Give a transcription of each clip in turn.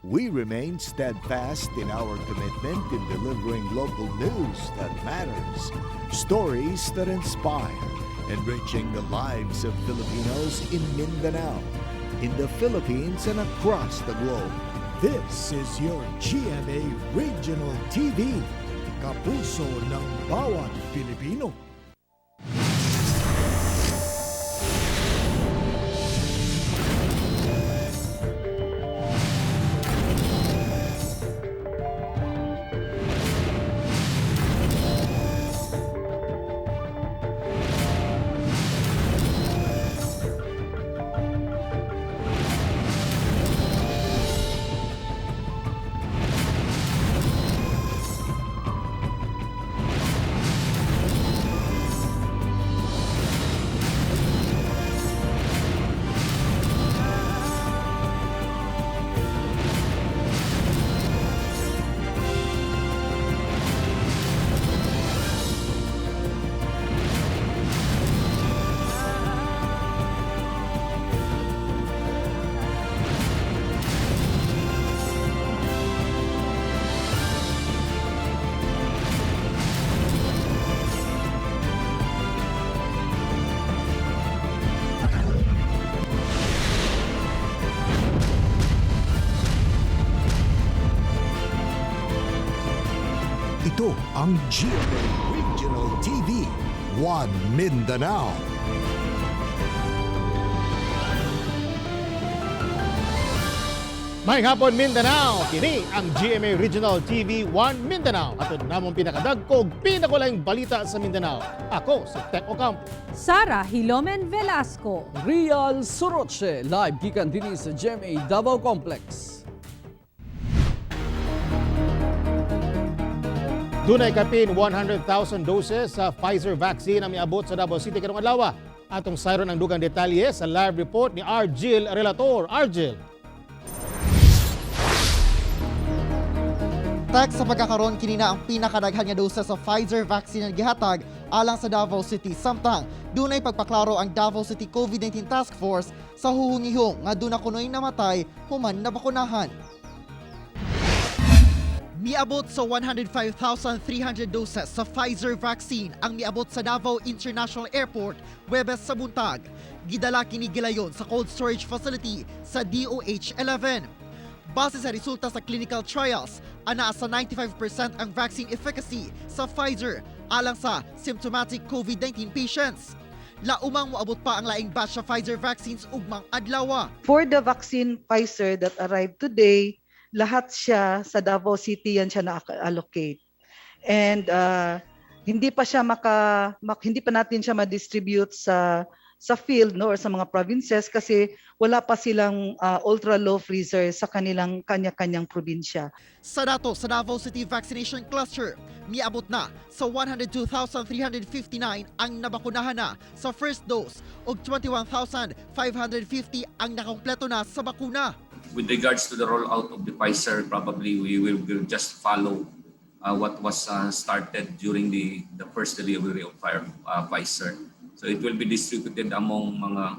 We remain steadfast in our commitment in delivering local news that matters, stories that inspire, enriching the lives of Filipinos in Mindanao, in the Philippines, and across the globe. This is your GMA Regional TV, kapuso ng bawat Pilipino. Ito ang GMA Regional TV, One Mindanao. Maayong hapon, Mindanao! Kini ang GMA Regional TV 1 Mindanao. Ato namong pinakadagkog, pinakulaing balita sa Mindanao. Ako si Tek Ocampo. Sara Hilomen Velasco. Real Soroche, live gikan dinhi sa GMA Davao Complex. Dunay kapin 100,000 doses sa Pfizer vaccine ang miabot sa Davao City karong adlaw. Atong sayron ang dugang detalye sa live report ni Argil Relator. Argil. Tek, sa pagkakaroon, kini na ang pinakadaghan nga dose sa Pfizer vaccine nga gihatag alang sa Davao City. Samtang dunay pagpaklaro ang Davao City COVID-19 Task Force sa huhungihong nga duna kunoy namatay human nabakunahan. Miabot sa 105,300 doses sa Pfizer vaccine ang miabot sa Davao International Airport Webes sa buntag. Gidala kini gilayon sa cold storage facility sa DOH 11. Base sa resulta sa clinical trials, anaa sa 95% ang vaccine efficacy sa Pfizer alang sa symptomatic COVID-19 patients. Laumang moabot pa ang laing batch sa Pfizer vaccines ugmang adlaw. For the vaccine Pfizer that arrived today, lahat siya sa Davao City yan siya na-allocate. And hindi pa natin siya ma-distribute sa field, no, or sa mga provinces kasi wala pa silang ultra low freezer sa kanilang kanya-kanyang probinsya. Sa dato sa Davao City Vaccination Cluster, miabot na sa 102,359 ang nabakunahan na sa first dose ug 21,550 ang nakompleto na sa bakuna. With regards to the rollout of the Pfizer, probably we will just follow what was started during the first delivery of Pfizer. So it will be distributed among mga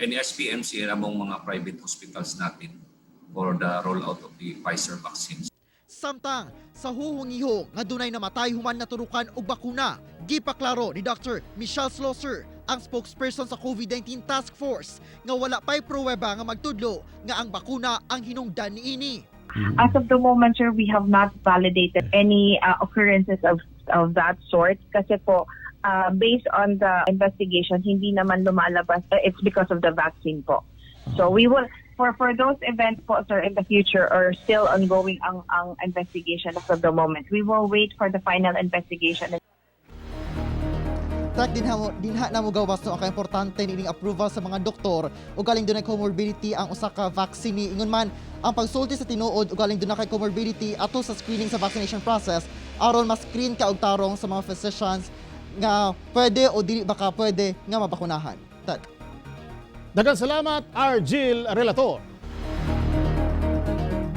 NSPMC and among mga private hospitals natin for the rollout of the Pfizer vaccines. Samtang sa huhungihong nga dunay namatay human naturukan og bakuna, gipaklaro ni Dr. Michelle Schlosser, ang spokesperson sa COVID-19 Task Force, nga wala pa'y pruweba nga magtudlo nga ang bakuna ang hinungdan niini. As of the moment, sir, we have not validated any occurrences of that sort kasi po based on the investigation, hindi naman lumalabas it's because of the vaccine po. So we will for those events po, sir, in the future or still ongoing ang investigation as of the moment. We will wait for the final investigation. Tek, dinha na mo gawas, no, ang kaimportante nining approval sa mga doktor ug galing dunay comorbidity ang usa ka vaccine. Ingon man ang pagsulti sa tinuod ug galing dunay kay comorbidity ato sa screening sa vaccination process aron ma-screen ka og tarong sa mga physicians nga pwede o dili baka pwede nga mabakunahan. Tek. Daghang salamat, Argil Relator.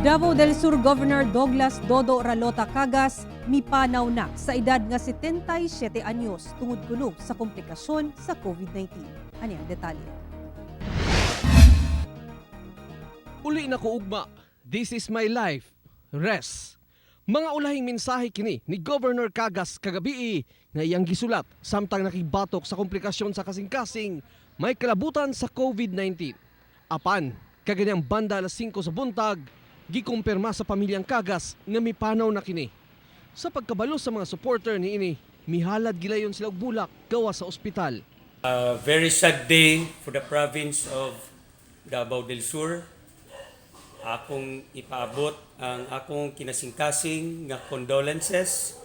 Davao del Sur Governor Douglas Dodo Ralota Cagas mipanaw na sa edad nga 77 anyos tungod kuno sa komplikasyon sa COVID-19. Ani ang detalye. Uli na ko ugma. This is my life. Rest. Mga ulahing mensahe kini ni Governor Cagas kagabii nga iyang gisulat samtang nakibatok sa komplikasyon sa kasing-kasing may kalabutan sa COVID-19. Apan, kaganyang banda alas 5 sa buntag, gikumpirma sa pamilyang Cagas nga mipanaw na kini. Sa pagkabalo sa mga supporter ni ini, mihalad gilayon sila og bulak gawa sa ospital. A very sad day for the province of Davao del Sur. Akong ipaabot ang akong kinasingkasing nga condolences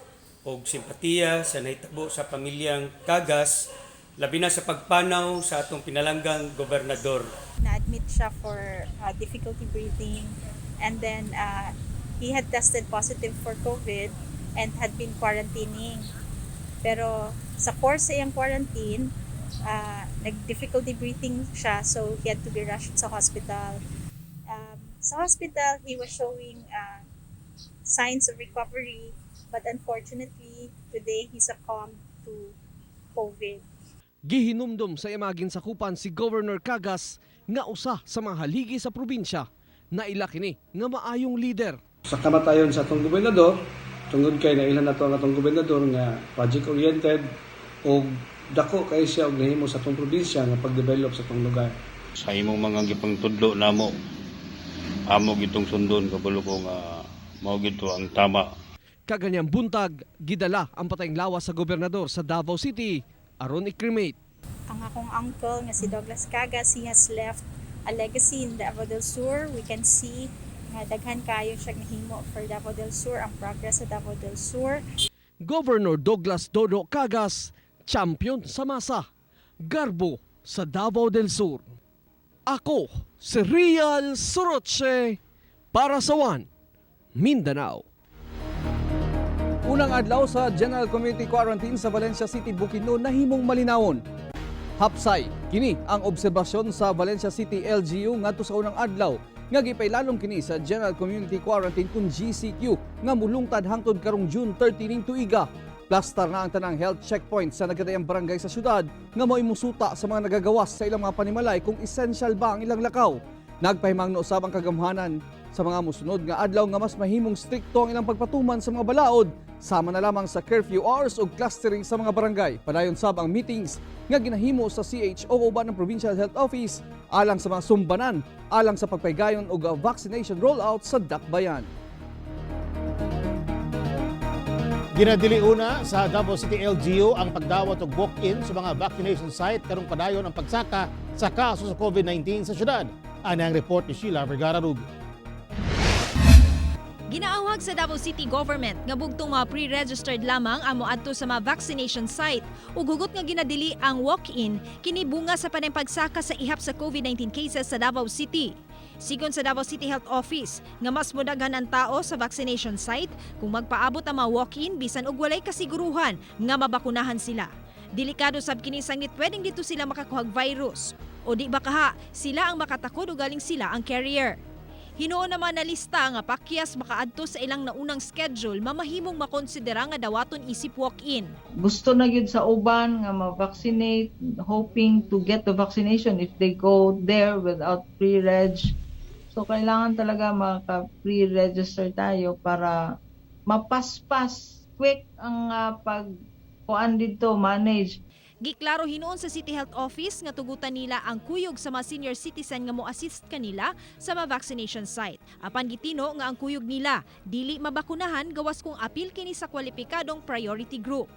og simpatiya sa nahitabo sa pamilyang Cagas, labi na sa pagpanaw sa atong pinalanggang gobernador. Na-admit siya for difficulty breathing and then he had tested positive for COVID and had been quarantining. Pero sa course sa iyang quarantine, nag-difficulty breathing siya, so he had to be rushed sa hospital. Sa hospital, he was showing signs of recovery, but unfortunately, today he succumbed to COVID. Gihinumdom sa imagin sakupan si Governor Cagas nga usa sa mga haligi sa probinsya na ila kini nga maayong leader. Sa kamatayon sa atong gobernador, tungod kay nailhan nato ang atong gobernador nga project oriented o dako kay siya og nahimo sa atong probinsya nga pag-develop sa atong lugar. Sa imong mga gipangtudlo namo, amo gitong sundon, kabalo ko nga mao gito ang tama. Kaganyang buntag, gidala ang patayng lawas sa gobernador sa Davao City aron i-cremate. Ang akong uncle nga si Douglas Cagas, he has left a legacy in Davao del Sur. We can see nga daghan kayo siya nahimo for Davao del Sur, ang progress sa Davao del Sur. Governor Douglas Dodo Cagas, champion sa masa. Garbo sa Davao del Sur. Ako si Real Soroche para sa One Mindanao. Unang adlaw sa General Community Quarantine sa Valencia City, Bukidnon nahimong malinawon. Hapsay, kini ang obserbasyon sa Valencia City LGU ngadto sa unang adlaw nga gipailalom kini sa General Community Quarantine kung GCQ nga mulungtad hangtod karong June 30 ning tuiga. Plastar na ang tanang health checkpoint sa nagkadayang barangay sa syudad nga mo'y musuta sa mga nagagawas sa ilang mga panimalay kung essential ba ang ilang lakaw. Nagpahimangno usab ang kagamhanan sa mga musunod nga adlaw nga mas mahimong strikto ang ilang pagpatuman sa mga balaod sama na lamang sa curfew hours ug clustering sa mga barangay. Padayon sab ang meetings nga ginahimo sa CHO uban ng Provincial Health Office alang sa mga sumbanan alang sa pagpaygayon og vaccination rollout sa Dakbayan. Ginadili una sa Davao City LGU ang pagdawat og walk-in sa mga vaccination site karong padayon ang pagsaka sa kaso sa COVID-19 sa syudad. Ani ang report ni Sheila Vergara Rubio. Ginaawhag sa Davao City Government nga bugtong mga pre-registered lamang ang moadto sa mga vaccination site ug hugot nga ginadili ang walk-in kini bunga sa panay pagsaka sa ihap sa COVID-19 cases sa Davao City. Sigon sa Davao City Health Office nga mas modaghan ang tao sa vaccination site kung magpaabot ang mga walk-in bisan og walay kasiguruhan nga mabakunahan sila. Delikado sab kini sangit pwedeng dito sila makakuhag virus o di ba kaha sila ang makatakod o galing sila ang carrier. Hinuon naman na lista nga pakyas makaadto sa ilang naunang schedule mamahimong makonsidera nga dawaton isip walk-in. Gusto na gyud sa uban nga ma-vaccinate, hoping to get the vaccination if they go there without pre-reg. So kailangan talaga maka-pre-register tayo para mapaspas quick ang pag kuan dito, manage. Giklaro hinuon sa City Health Office nga tugutan nila ang kuyog sa mga senior citizen nga mo-assist kanila sa mga vaccination site. Apan gitino nga ang kuyog nila dili mabakunahan gawas kung apil kini sa kwalipikadong priority group.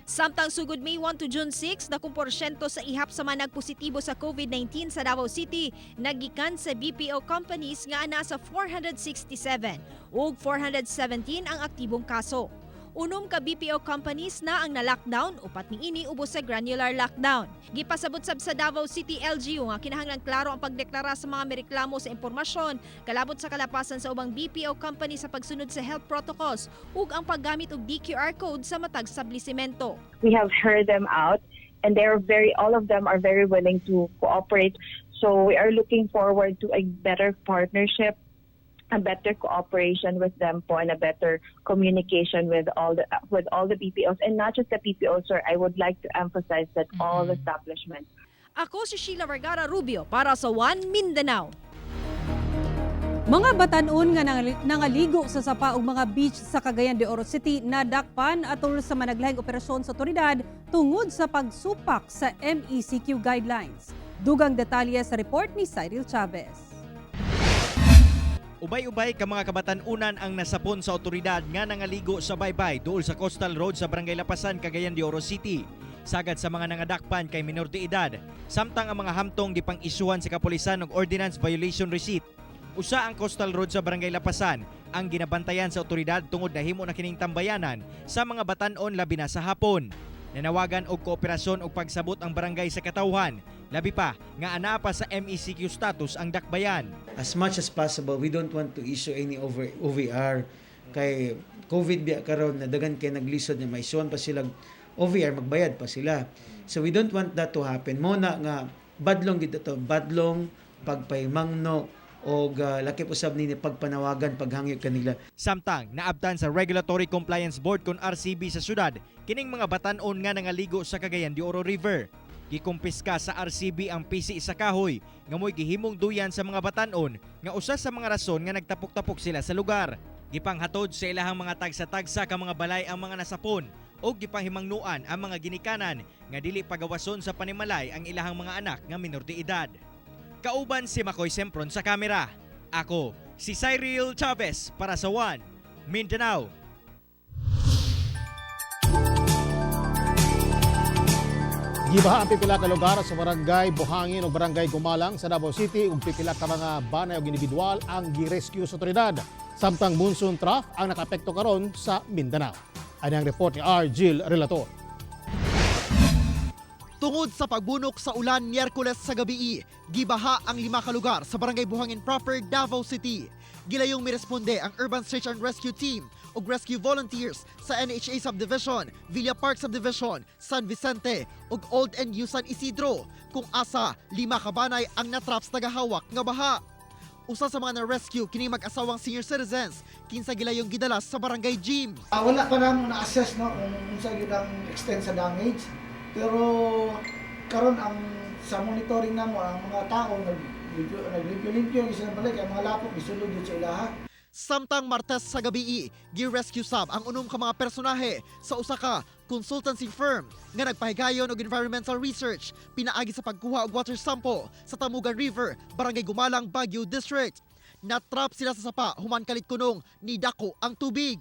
Samtang sugod May 1 to June 6, dakong porsyento sa ihap sa mga nagpositibo sa COVID-19 sa Davao City nagikan sa BPO companies nga ana sa 467 ug 417 ang aktibong kaso. 6 ka BPO companies na ang na-lockdown, upat niini ubos sa granular lockdown. Gipasabot sab sa Davao City LGU nga kinahanglan klaro ang pagdeklara sa mga mereklamo sa impormasyon kalabot sa kalapasan sa ubang BPO company sa pagsunod sa health protocols ug ang paggamit og DQR code sa matag establishmento. We have heard them out and all of them are very willing to cooperate. So we are looking forward to a better partnership, a better cooperation with them po, and a better communication with all the BPOs, and not just the BPOs, sir. I would like to emphasize that all establishments. Ako si Sheila Vergara Rubio para sa One Mindanao. Mga batan-on nga nangaligo sa sapa ug mga beach sa Cagayan de Oro City nadakpan atol sa managlahing operasyon sa otoridad tungod sa pagsupak sa MECQ guidelines. Dugang detalye sa report ni Cyril Chavez. Ubay-ubay ka mga kabatan-unan ang nasapon sa otoridad nga nangaligo sa baybay duol sa Coastal Road sa Barangay Lapasan, Cagayan de Oro City. Sagad sa mga nangadakpan kay minor de edad, samtang ang mga hamtong gipang-isuhan sa kapulisan og ordinance violation receipt. Usa ang Coastal Road sa Barangay Lapasan ang ginabantayan sa otoridad tungod nahimo na kining tambayanan sa mga batan-on labi na sa hapon. Nanawagan og kooperasyon og pagsabot ang barangay sa katawhan, labi pa nga anaa pa sa MECQ status ang dakbayan. As much as possible, we don't want to issue any over OVR kay COVID biya karon na dagan kay naglisod na maisuan pa sila OVR, magbayad pa sila. So we don't want that to happen. Mo na nga badlong gid to, badlong pagpaymangno og lakip usab nini pagpanawagan, paghangyo kanila. Samtang naabtan sa Regulatory Compliance Board kon RCB sa syudad kining mga batan-on nga nangaligo sa Cagayan de Oro River. Gikumpiska sa RCB ang pisi sa kahoy nga mo'y gihimong duyan sa mga batan-on nga usa sa mga rason nga nagtapok-tapok sila sa lugar. Gipanghatod sa ilahang mga tagsa-tagsa ka mga balay ang mga nasapon o gipahimangnuan ang mga ginikanan nga dili pagawason sa panimalay ang ilahang mga anak nga minor de edad. Kauban si Makoy Sempron sa kamera. Ako, si Cyril Chavez para sa One Mindanao. Gibaha ang pipila ka lugar sa Barangay Buhangin ug Barangay Gumalang sa Davao City ug pipila ka mga banay ug individual ang gi-rescue sa otoridad. Samtang monsoon trough ang nakaapekto karon sa Mindanao. Ani ang report ni R. Gil Relator. Tungod sa pagbunok sa ulan Miyerkules sa gabi, gibaha ang 5 ka lugar sa Barangay Buhangin proper, Davao City. Gilayong miresponde ang Urban Search and Rescue Team ug rescue volunteers sa NHA Subdivision, Villa Park Subdivision, San Vicente ug Old and New San Isidro kung asa 5 ka banay ang natrap sa tagahawak nga baha. Usa sa mga na-rescue kini mag-asawang senior citizens kinsa gilayong gidala sa barangay gym. Wala pa namo na-assess, no, kung unsa gyud ang extent sa damage. Pero karon ang sa monitoring namo ang mga tao naglimpyo-limpyo ang isang balay kay mga lapok gisulod gyud sa ilaha. Samtang Martes sa gabi, gi-rescue sab ang 6 ka mga personahe sa usa ka consultancy firm nga nagpahigayon og environmental research pinaagi sa pagkuha og water sample sa Tamugan River, Barangay Gumalang, Baguio District. Natrap sila sa sapa human kalit kunong nidako ang tubig.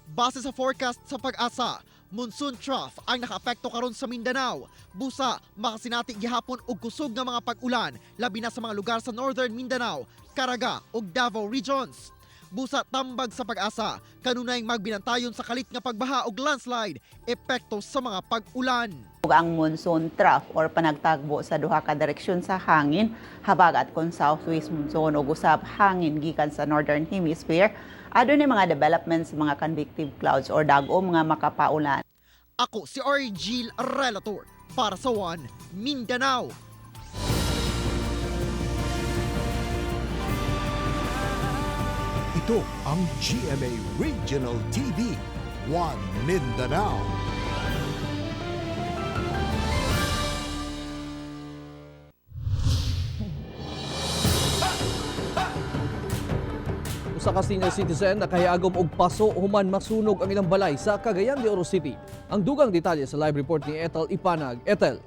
Base sa forecast sa Pag-asa, monsoon trough ang nakaapekto karon sa Mindanao. Busa makasinati gihapon og kusog nga mga pag-ulan labi na sa mga lugar sa Northern Mindanao, Caraga ug Davao regions. Busa tambag sa Pag-asa, kanunayng magbinantayon sa kalit nga pagbaha ug landslide epekto sa mga pag-ulan. Ang monsoon trough or panagtagbo sa duha ka direksyon sa hangin, habagat kon southwest monsoon ug usab hangin gikan sa northern hemisphere, adunay mga developments sa mga convective clouds or dag-o mga makapaulan. Ako si R. Gil Relator para sa One Mindanao. Ito ang GMA Regional TV, One Mindanao. Usa ka senior citizen nakahiagom og paso human masunog ang ilang balay sa Cagayan de Oro City. Ang dugang detalye sa live report ni Ethel Ipanag. Ethel.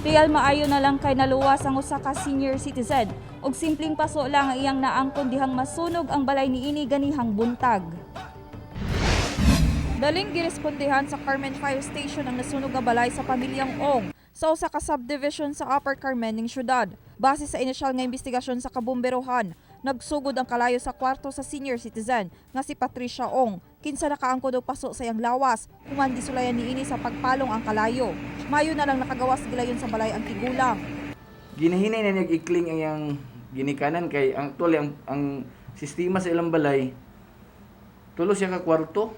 Real maayo na lang kay naluwas ang usa ka senior citizen og simpleng paso lang ang iyang naangkon dihang masunog ang balay niini ganihang buntag. Daling girespondehan sa Carmen Fire Station ang nasunog nga balay sa pamilyang Ong sa usa ka subdivision sa Upper Carmen ning syudad. Base sa inisyal nga investigasyon sa kabomberohan, nagsugod ang kalayo sa kwarto sa senior citizen nga si Patricia Ong, kinsa nakaangkod og paso sa iyang lawas, human gisulayan niini sa pagpalong ang kalayo. Mayo na lang nakagawas gilayon sa balay ang tigulang. Ginahinay na niyag ikling ang iyang ginikanan kay ang actually ang sistema sa ilang balay tulo siya ka kwarto.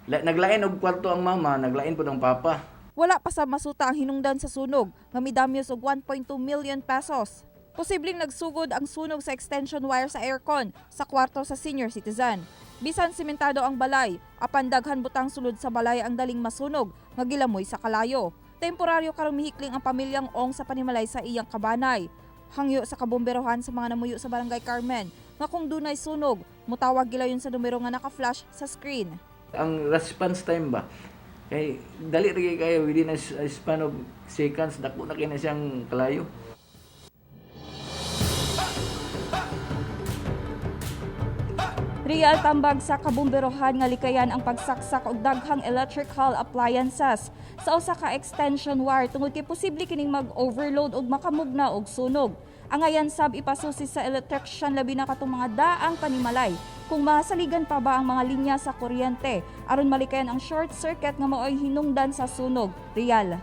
Naglain og kwarto ang mama, naglain pod ang papa. Wala pa sa masuta ang hinungdan sa sunog nga midamyos og 1.2 million pesos. Posibleng nagsugod ang sunog sa extension wire sa aircon sa kwarto sa senior citizen. Bisan simentado ang balay, apan daghan butang sulod sa balay ang daling masunog nga gilamoy sa kalayo. Temporaryo karong mihikling ang pamilyang Ong sa panimalay sa iyang kabanay. Hangyo sa kabomberohan sa mga namuyo sa Barangay Carmen nga kung dunay sunog, mutawag gilayon sa numero nga naka-flash sa screen. Ang response time ba? Kay dali ra kayo within a span of seconds, dako na kay na siyang kalayo. Real tambag sa kabomberohan nga likayan ang pagsaksak og daghang electrical appliances sa usa ka extension wire tungod kay posible kining mag-overload og makamugna og sunog. Angayan sab ipasusi sa electrician labi na katong mga daang panimalay kung masaligan pa ba ang mga linya sa kuryente aron malikayan ang short circuit nga maoy hinungdan sa sunog. Real.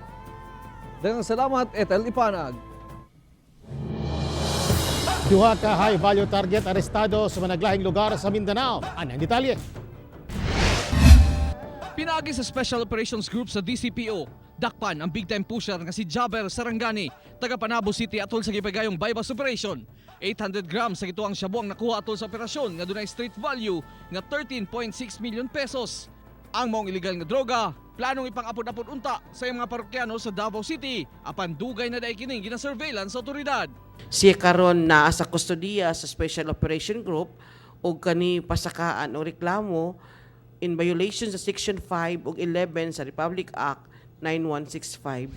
Daghang salamat, Ethel Ipanag. Duha ka high value target arestado sa managlahing lugar sa Mindanao. Anang detalye? Pinaagi sa Special Operations Group sa DCPO, dakpan ang big time pusher nga si Jaber Sarangani, taga Panabo City atol sa gipagayong bypass operation. 800 grams sa gituang shabu ang nakuha atol sa operasyon nga dunay street value nga 13.6 million pesos. Ang maong illegal nga droga, planong ipang-apod-apod unta sa iyang mga parokyano sa Davao City apan dugay na dai kining gina-surveillance sa otoridad. Siya karon naa sa kustodiya sa Special Operation Group og kani pasakaan o reklamo in violation sa Section 5 ug 11 sa Republic Act 9165.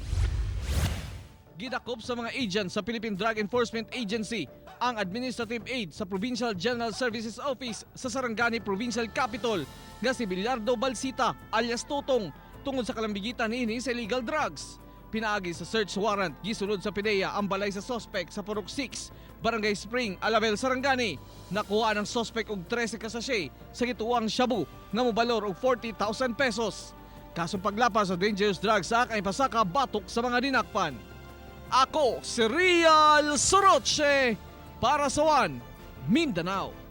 Gidakop sa mga agent sa Philippine Drug Enforcement Agency ang administrative aide sa Provincial General Services Office sa Sarangani Provincial Capital nga si Bilyardo Balsita alias Totong tungod sa kalambigitan niini sa illegal drugs. Pinaagi sa search warrant, gisulod sa PDEA ang balay sa suspect sa Purok 6, Barangay Spring, Alabel, Sarangani. Nakuha ng suspect og 13 ka sachet sa gituang shabu nga mobalor og 40,000 pesos. Kasong paglapas sa Dangerous Drugs Act ay pasaka batok sa mga dinakpan. Ako si Rial Soroche para sa One Mindanao.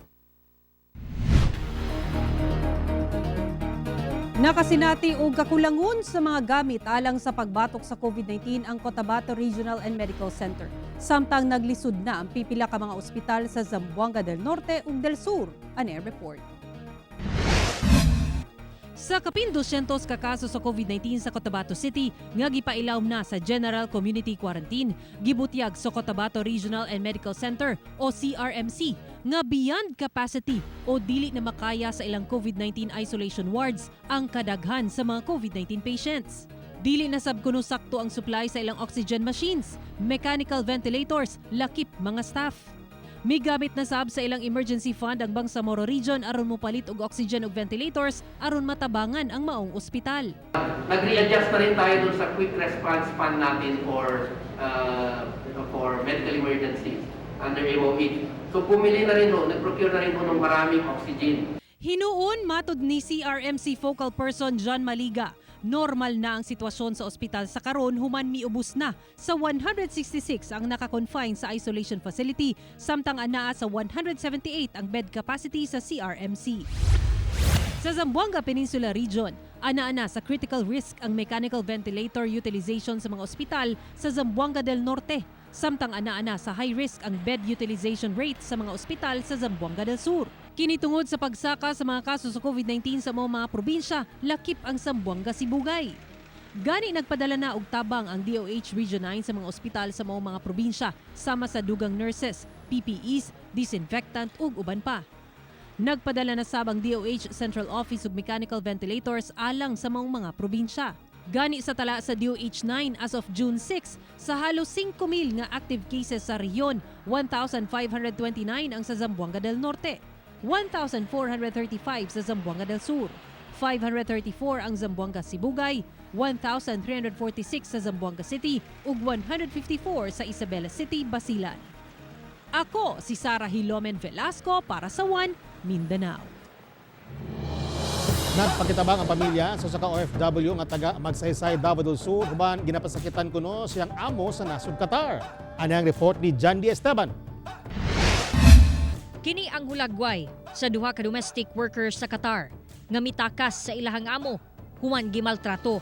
Nakasinati og kakulangon sa mga gamit alang sa pagbatok sa COVID-19 ang Cotabato Regional and Medical Center. Samtang naglisod na ang pipila ka mga ospital sa Zamboanga del Norte ug del Sur. Ani report. Sa kapin 200 ka kaso sa COVID-19 sa Cotabato City, nga gipailawom na sa General Community Quarantine, gibutyag sa Cotabato Regional and Medical Center o CRMC nga beyond capacity o dili na makaya sa ilang COVID-19 isolation wards ang kadaghan sa mga COVID-19 patients. Dili na sab kuno sakto ang supply sa ilang oxygen machines, mechanical ventilators, lakip mga staff. Migamit na sab sa ilang emergency fund ang Bangsamoro Region aron mopalit og oxygen ug ventilators aron matabangan ang maong ospital. Nag-readjust na rin tayo dun sa quick response fund natin for medical emergencies under MOH. So pumili na rin ho, nag-procure na rin ho ng maraming oxygen. Hinuon matud ni CRMC focal person John Maliga, normal na ang sitwasyon sa ospital sa karon human miubos na sa 166 ang naka-confine sa isolation facility samtang anaa sa 178 ang bed capacity sa CRMC. Sa Zamboanga Peninsula Region, ana-ana sa critical risk ang mechanical ventilator utilization sa mga ospital sa Zamboanga del Norte, samtang ana-ana sa high risk ang bed utilization rate sa mga ospital sa Zamboanga del Sur. Kini tungod sa pagsaka sa mga kaso sa COVID-19 sa mga probinsya, lakip ang Zamboanga Sibugay. Gani nagpadala na og tabang ang DOH Region 9 sa mga ospital sa mga probinsya sama sa dugang nurses, PPEs, disinfectant ug uban pa. Nagpadala na sab ang DOH Central Office og mechanical ventilators alang sa mga probinsya. Gani sa tala sa DOH 9 as of June 6, sa halos 5,000 nga active cases sa rehiyon, 1,529 ang sa Zamboanga del Norte, 1,435 sa Zamboanga del Sur, 534 ang Zamboanga Sibugay, 1,346 sa Zamboanga City ug 154 sa Isabela City, Basilan. Ako si Sara Hilomen Velasco para sa One Mindanao. Nagpakitabang ang pamilya sa usa ka OFW nga taga Magsaysay, Davao del Sur human ginapasakitan kuno siyang amo sa nasod Qatar. Ani ang report ni John D. Esteban. Kini ang hulagway sa duha ka domestic workers sa Qatar nga mitakas sa ilahang amo human gimaltrato.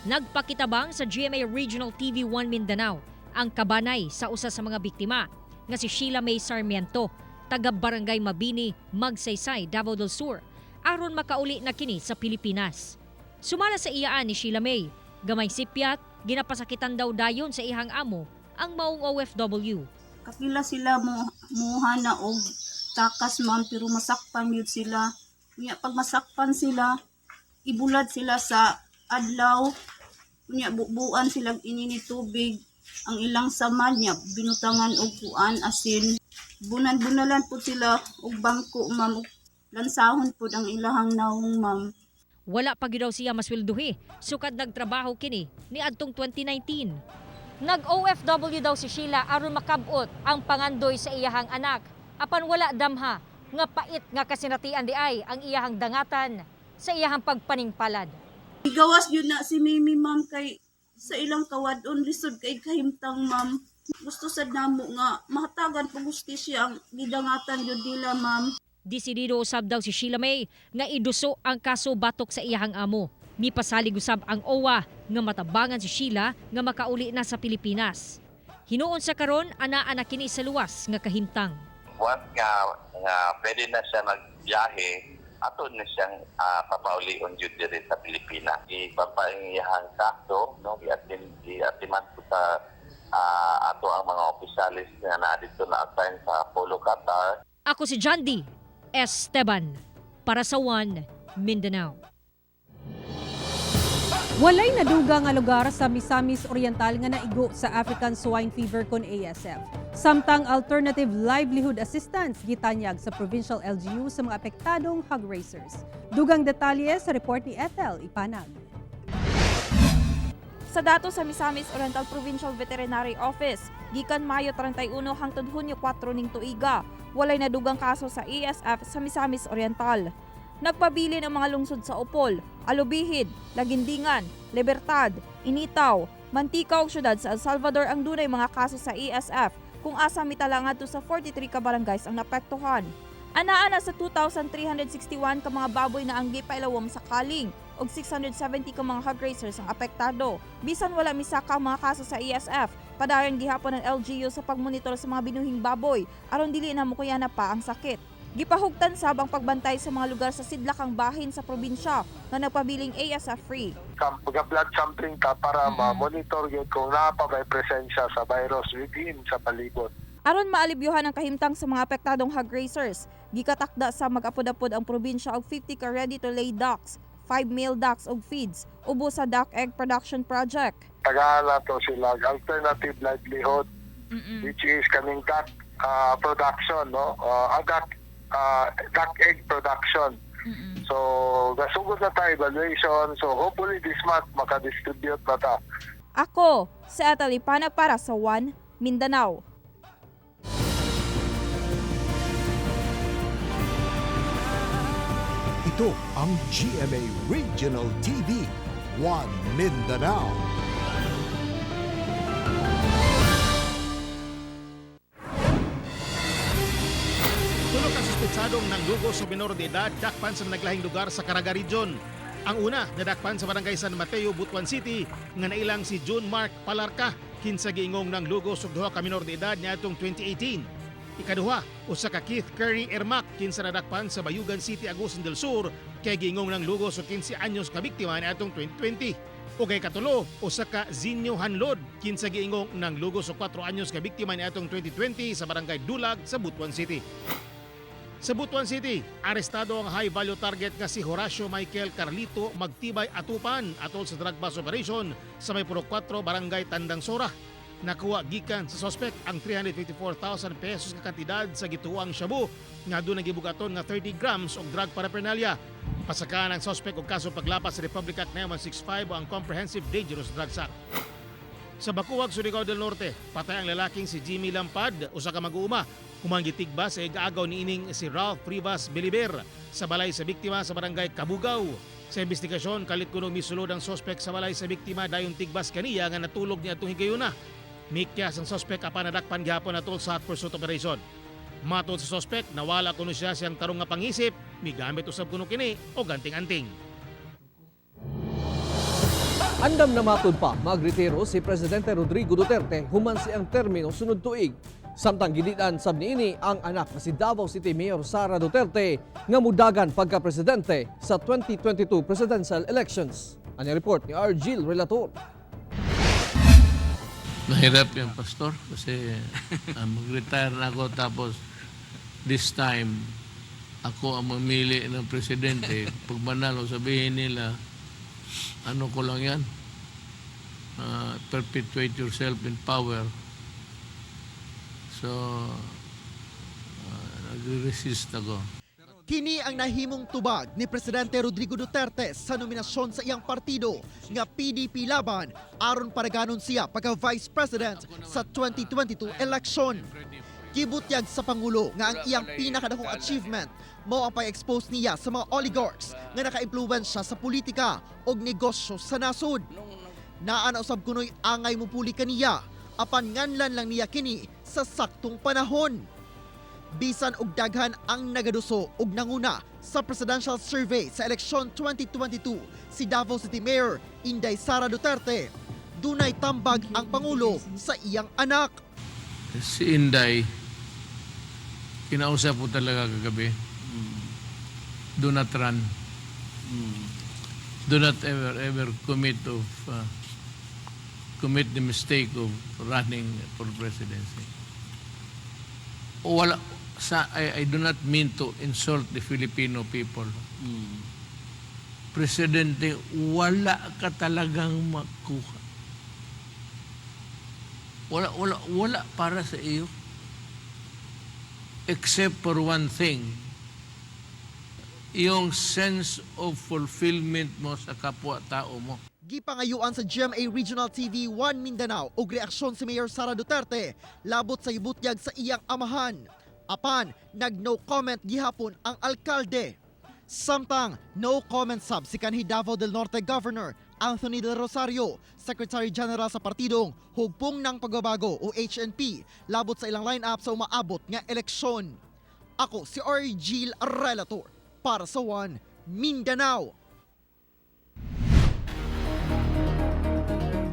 Nagpakitabang sa GMA Regional TV 1 Mindanao ang kabanay sa usa sa mga biktima nga si Sheila May Sarmiento, taga Barangay Mabini, Magsaysay, Davao del Sur, aron makauli na kini sa Pilipinas. Sumala sa iyaan ni Sheila May, gamay sipyat, Ginapasakitan daw dayon sa ihang amo ang maong OFW. Kapila sila mo muha na og takas, ma'am, pero masakpan yun sila. Unya pag masakpan sila, ibulad sila sa adlaw. Unya bubuan sila inini tubig ang ilang samad niya, binutangan og kuan, asin. Bunan-bunalan po sila og bangko, ma'am, lansahon pud ang ilahang nawong, ma'am. Wala pa gyud daw siya maswelduhi sukad nagtrabaho kini niadtong 2019. Nag-OFW daw si Sheila aron makabot ang pangandoy sa iyahang anak. Apan wala damha nga pait nga kasinatian di ay ang iyahang dangatan sa iyahang pagpaningpalad. Igawas yun na si Mimi, ma'am, kay sa ilang kawadon lisod kay kahimtang, ma'am. Gusto sad namo nga mahatagan po hustisya ang gidangatan yun nila, ma'am. Desidido usab daw si Sheila May nga iduso ang kaso batok sa iyahang amo. Mipasalig usab ang OWWA nga matabangan si Sheila nga makauli na sa Pilipinas. Hinuon sa karon anaa na kini sa luwas nga kahimtang. Once nga pwede na siya magbiyahe, ato na siyang papaulion jud diri sa Pilipinas. Ipapaing iyahang kaso, no, i-atiman ko sa ato ang mga opisyalis nga naa dito na assign sa Polo Qatar. Ako si John D. Esteban para sa One Mindanao. Walay naduga nga lugar sa Misamis Oriental nga naigo sa African Swine Fever kon ASF. Samtang alternative livelihood assistance gitanyag sa provincial LGU sa mga apektadong hog raisers. Dugang detalye sa report ni Ethel Ipanag. Sa datos sa Misamis Oriental Provincial Veterinary Office, gikan Mayo 31 hangtod Hunyo 4 ning tuiga, walay nadugang kaso sa ASF sa Misamis Oriental. Nagpabilin ang mga lungsod sa Opol, Alubijid, Laguindingan, Libertad, Initao, Mantika ug syudad sa El Salvador ang dunay mga kaso sa ASF kung asa mitala ngadto sa 43 ka barangays ang naapektuhan. Anaa na sa 2,361 ka mga baboy na ang gipailawom sa kaling ug 670 ka mga hog raisers ang apektado. Bisan wala misaka ang mga kaso sa ASF, padayon gihapon ang LGU sa pagmonitor sa mga binuhing baboy aron dili na mokuyana pa ang sakit. Gipahugtan sab ang pagbantay sa mga lugar sa sidlakang bahin sa probinsya nga nagpabiling ASF free. Blood sampling ta para ma-monitor gyud kung naa pa may presensya sa virus within sa palibot. Aron maalibyuhan ang kahimtang sa mga apektadong hog raisers, gikatakda sa mag-apod-apod ang probinsya og 50 ka ready to lay ducks, 5 male ducks ug feeds ubos sa duck egg production project. Tagaan nato sila alternative livelihood, which is kaning duck production, no, duck egg production. So gasugod na ta evaluation, so hopefully this month maka-distribute na ta. Ako, si Ethel Ipanag para sa One Mindanao. Ito ang GMA Regional TV, One Mindanao. Tulo ka suspetsadong nanglugo sa minor de edad dakpan sa naglahing lugar sa Caraga Region. Ang una nadakpan sa barangay San Mateo, Butuan City, nga nailang si June Mark Palarca, kinsa giingong nanglugo sa duha ka minor de edad niadtong 2018. Ikaduha, usa ka Keith Curry Ermac, kinsa nadakpan sa Bayugan City, Agusan del Sur, kay giingong nanglugo sa 15 anyos ka biktima niadtong 2020. O kay katulo, usa ka Zinyo Hanlod, kinsa giingong nanglugo sa 4 anyos ka biktima niadtong 2020 sa barangay Dulag sa Butuan City. Sa Butuan City, arestado ang high value target nga si Horacio Michael Carlito Magtibay Atupan atol sa drug bust operation sa may Purok 4, Barangay Tandang Sora. Nakuha gikan sa suspect ang 354,000 pesos nga kantidad sa gituang shabu nga aduna gibugaton nga 30 grams og drug paraphernalia. Pasakaan ang suspect og kaso paglapas sa Republic Act 9165 o ang Comprehensive Dangerous Drugs Act. Sa Bacuag, Surigao del Norte, patay ang lalaking si Jimmy Lampad, usa ka mag-uuma. Human gitigba sa igagaw niining si Ralph Rivas Beliber sa balay sa biktima sa barangay Kabugaw. Sa investigasyon, kalit kuno misulod ang sospek sa balay sa biktima dayon tigbas kaniya nga natulog ni atong higayuna. Mikyas ang sospek apan nadakpan gihapon atol sa hot pursuit operation. Matod sa sospek, nawala kuno siya siyang tarong nga pangisip, migamit usab kuno kini og anting-anting. Andam na matud pa magretiro si Presidente Rodrigo Duterte human siyang termino sunod tuig. Samtang gidid-an sab niini ang anak na si Davao City Mayor Sara Duterte nga mudagan pagka-presidente sa 2022 presidential elections. Ang report ni Argil Relator. Mahirap yung pastor kasi mag-retire na ako, tapos this time ako ang mamili ng presidente. Pag manalo, sabihin nila, ano ko lang yan, perpetuate yourself in power. So, nagre-resist ako. Kini ang nahimong tubag ni Presidente Rodrigo Duterte sa nominasyon sa iyang partido nga PDP Laban aron padaganon siya pagka Vice President sa 2022 election. Gibutyag sa Pangulo nga ang iyang pinakadakong achievement mao ang pag-expose niya sa mga oligarchs nga naka-impluwensya sa politika og negosyo sa nasod. Naa na usab kunoy angay mupuli kaniya, apan nganlan lang niya kini sa saktong panahon. Bisan og daghan ang nagaduso og nanguna sa presidential survey sa eleksyon 2022 si Davao City Mayor Inday Sara Duterte, dunay tambag ang Pangulo sa iyang anak. Si Inday, kinausap ko talaga kagabi. Do not run. Do not ever, ever commit the mistake of running for presidency. Wala, I do not mean to insult the Filipino people. Presidente, wala ka talagang makuha. Wala, wala, wala para sa iyo. Except for one thing, yung sense of fulfillment mo sa kapwa-tao mo. Gipangayuan sa GMA Regional TV 1 Mindanao og reaksyon si Mayor Sara Duterte labot sa gibutyag sa iyang amahan. Apan nag-no comment gihapon ang alkalde. Samtang no comment sab si kanhi Davao del Norte Governor Anthony del Rosario, Secretary General sa partidong Hugpong ng Pagbabago o HNP, labot sa ilang line-up sa umaabot nga eleksyon. Ako si Argil Relator para sa One Mindanao.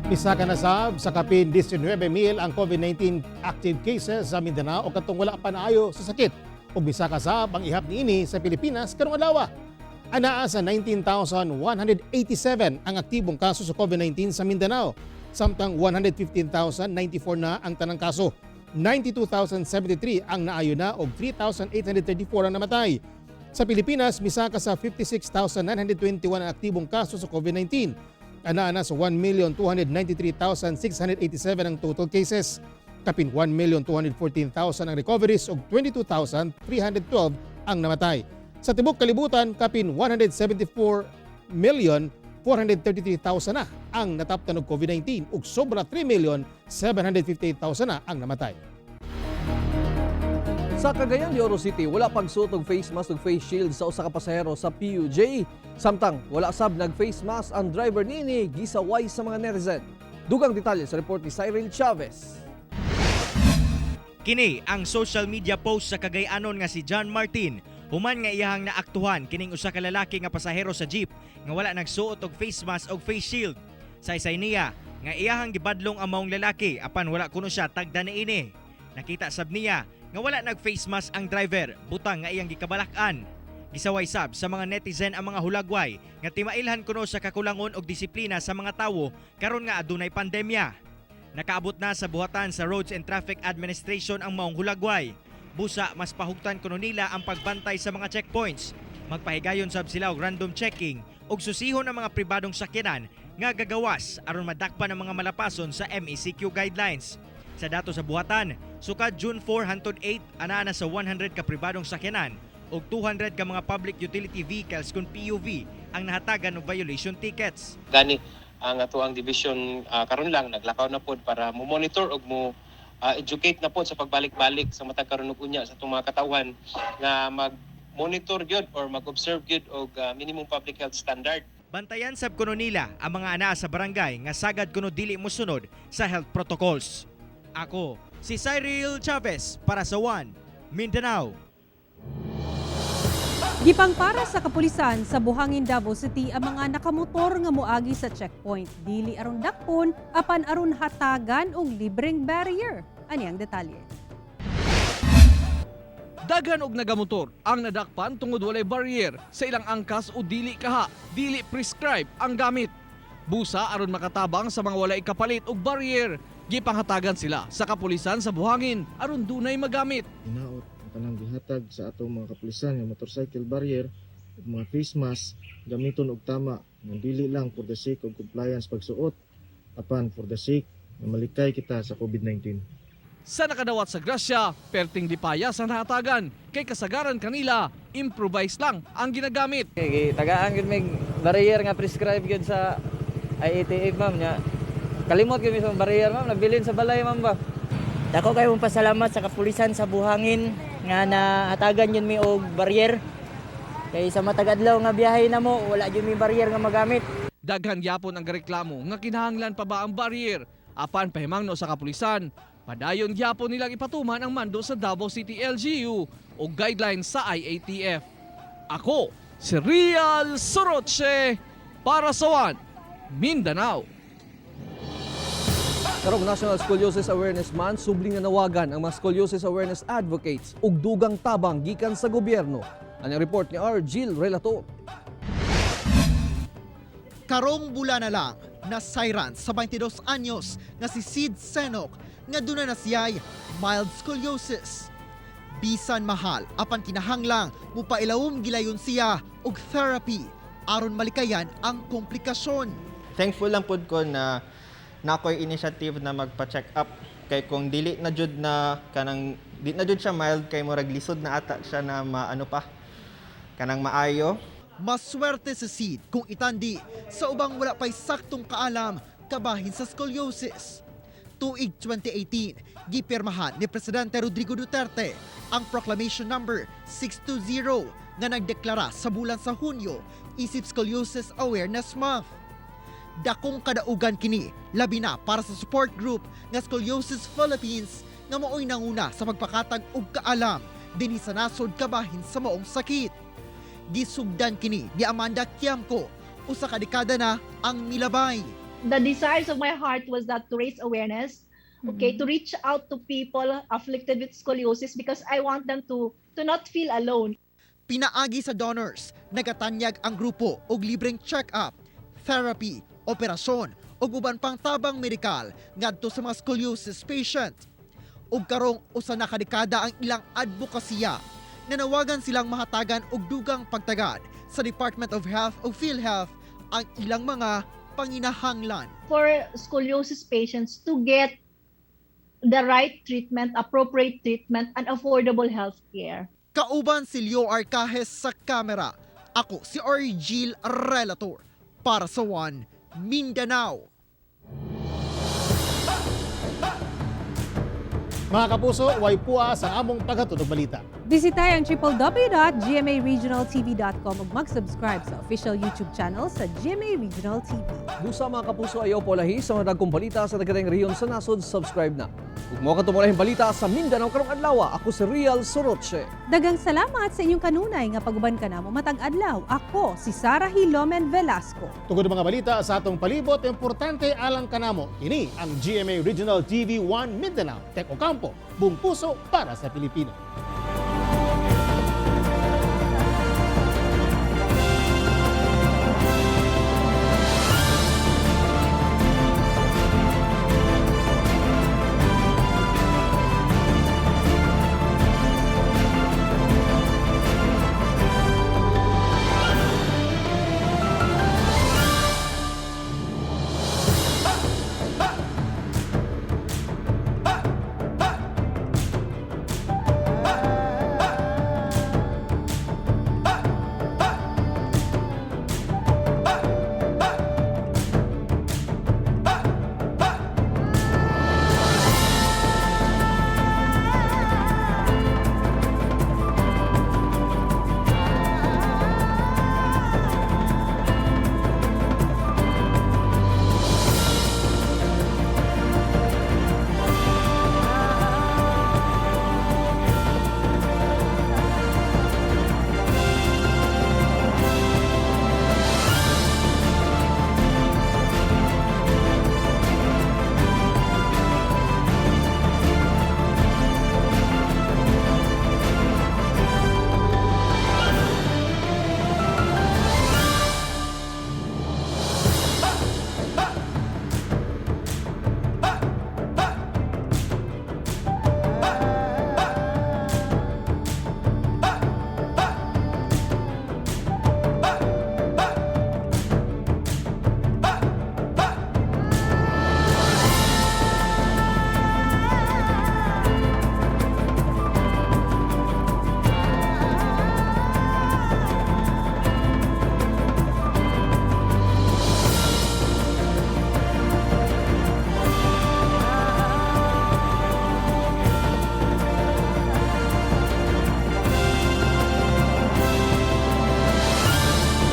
Misaka na sab sa kapin 19,000 ang COVID-19 active cases sa Mindanao o katong wala pa naayo sa sakit. Ug misaka sab ang ihap niini sa Pilipinas karong adlaw. Anaa sa 19,187 ang aktibong kaso sa COVID-19 sa Mindanao, samtang 115,094 na ang tanang kaso. 92,073 ang naayo na og 3,834 ang namatay. Sa Pilipinas, misaka sa 56,921 ang aktibong kaso sa COVID-19. Anaa na sa 1,293,687 ang total cases. Kapin 1,214,000 ang recoveries ug 22,312 ang namatay. Sa tibok kalibutan, kapin 174,433,000 na ang nataptan og COVID-19 ug sobra 3,758,000 na ang namatay. Sa Cagayan de Oro City, wala pagsuot og face mask ug face shield sa usa ka pasahero sa PUJ. Samtang wala sab nag-face mask ang driver niini, gisaway sa mga netizen. Dugang detalye sa report ni Cyril Chavez. Kini ang social media post sa Cagayanon nga si John Martin human nga iyahang naaktuhan kining usa ka lalaki nga pasahero sa jeep nga wala nagsuot og face mask og face shield. Saysay niya nga iyahang gibadlong ang maong lalaki apan wala kuno siya tagda niini. Nakita sab niya nga wala nag face mask ang driver, butang nga iyang gikabalak-an. Gisaway sab sa mga netizen ang mga hulagway nga timailhan kuno sa kakulangon og disiplina sa mga tawo karon nga adunay pandemya. Nakaabot na sa buhatan sa Roads and Traffic Administration ang maong hulagway. Busa mas pahugtan kuno nila ang pagbantay sa mga checkpoints. Magpahigayon sab sila og random checking ug susihon ang mga pribadong sakyanan nga gagawas aron madakpan ang mga malapason sa MECQ guidelines. Sa dato sa buhatan, sukad June 4 hangtod 8, anaa na sa 100 ka pribadong sakyanan ug 200 ka mga public utility vehicles kun PUV ang nahatagan og violation tickets. Gani ang atoang division karon lang naglakaw na pod para mo monitor og mo educate na pod sa pagbalik-balik sa matag karon ug unya sa atong mga katawhan nga mag-monitor gyud or mag-observe gyud og minimum public health standard. Bantayan sab kuno nila ang mga anaa sa barangay nga sagad kuno dili mosunod sa health protocols. Ako si Cyril Chavez para sa One Mindanao. Gipangpara sa kapulisan sa Buhangin, Davao City ang mga nakamotor nga moagi sa checkpoint. Dili aron dakpon apan aron hatagan og libreng barrier. Ani ang detalye. Daghan og nagamotor ang nadakpan tungod walay barrier sa ilang angkas o dili kaha, dili prescribe ang gamit. Busa aron makatabang sa mga walay kapalit og barrier, Gipanghatagan sila sa kapulisan sa buhangin aron dunay magamit. Hinaot ang kanang gihatag sa atong mga kapulisan nga motorcycle barrier ug mga face mask gamiton og tama nga dili lang for the sake of compliance pagsuot apan for the sake nga malikay kita sa COVID-19. Sa nakadawat sa grasya, perting lipaya sa nahatagan kay kasagaran kanila, improvise lang ang ginagamit. Okay, tagaan gyud mig barrier nga prescribe gyud sa IATF, ma'am, nya. Kalimot gyud mi sa barrier, ma'am, nabilin sa balay, ma'am ba. Dako kay mong pasalamat sa kapulisan sa buhangin nga nahatagan yun mi og barrier. Kay sa matag adlaw nga biyahe namo, wala jud mi barrier nga magamit. Daghan gyapon ang reklamo nga kinahanglan pa ba ang barrier. Apan pahimangno sa kapulisan, padayon gyapon nilang ipatuman ang mando sa Davao City LGU o guidelines sa IATF. Ako, si Real Soroche para sa One, Mindanao. Karong National Scoliosis Awareness Month, subling nga nawagan ang mga scoliosis awareness advocates ug dugang tabang gikan sa gobyerno. Ang report ni R. Jill Relator. Karong bulan na lang na sayran sa 22 anyos nga si Sid Senok nga duna na siya'y mild scoliosis. Bisan mahal apan kinahanglang mupailawom gilayon siya og therapy aron malikayan ang komplikasyon. Thankful lang pud ko na na ako'y initiative na magpa-check up kay kung dili na jud na kanang di na jud siya mild kay murag lisod na ata siya na maano pa kanang maayo. Maswerte si Sid kung itandi sa ubang wala pa'y saktong kaalam kabahin sa scoliosis. Tuig 2018, gipirmahan ni Presidente Rodrigo Duterte ang Proclamation Number 620 nga nagdeklara sa bulan sa Hunyo isip Scoliosis Awareness Month. Dakong kadaugan kini, labi na para sa support group nga Scoliosis Philippines nga maoy nanguna sa pagpakatag og kaalam dinhi sa nasod kabahin sa maong sakit. Gisugdan kini ni Amanda Kiamco, usa ka dekada na ang milabay. The desires of my heart was that to raise awareness, okay, to reach out to people afflicted with scoliosis because I want them to not feel alone. Pinaagi sa donors, nagatanyag ang grupo og libreng check-up, therapy, operasyon ug uban pang tabang medikal ngadto sa mga scoliosis patient. Ug karong usa na ka dekada ang ilang advokasya, nanawagan silang mahatagan og dugang pagtagad sa Department of Health ug PhilHealth ang ilang mga panginahanglan. For scoliosis patients to get the right treatment, appropriate treatment, and affordable health care. Kauban si Leo Arcajes sa kamera. Ako si Orgil Relator para sa One Mindanao. Mga kapuso, way puas ang among paghatod og balita. Bisitay ang www.gmaregionaltv.com ug mag-subscribe sa official YouTube channel sa GMA Regional TV. Busa, mga kapuso, ayaw polahi sa mga dagkong balita sa dagkadayong rehiyon sa nasod, subscribe na. Ug mo katumulahing balita sa Mindanao karong adlaw, ako si Real Soroche. Daghang salamat sa inyong kanunay nga paguban kanamo matag adlaw. Ako si Sara Hilomen Velasco. Tungod mga balita sa atong palibot, importante alang kanamo. Kini ang GMA Regional TV 1 Mindanao. Tek Ocampo, buong puso para sa Pilipino.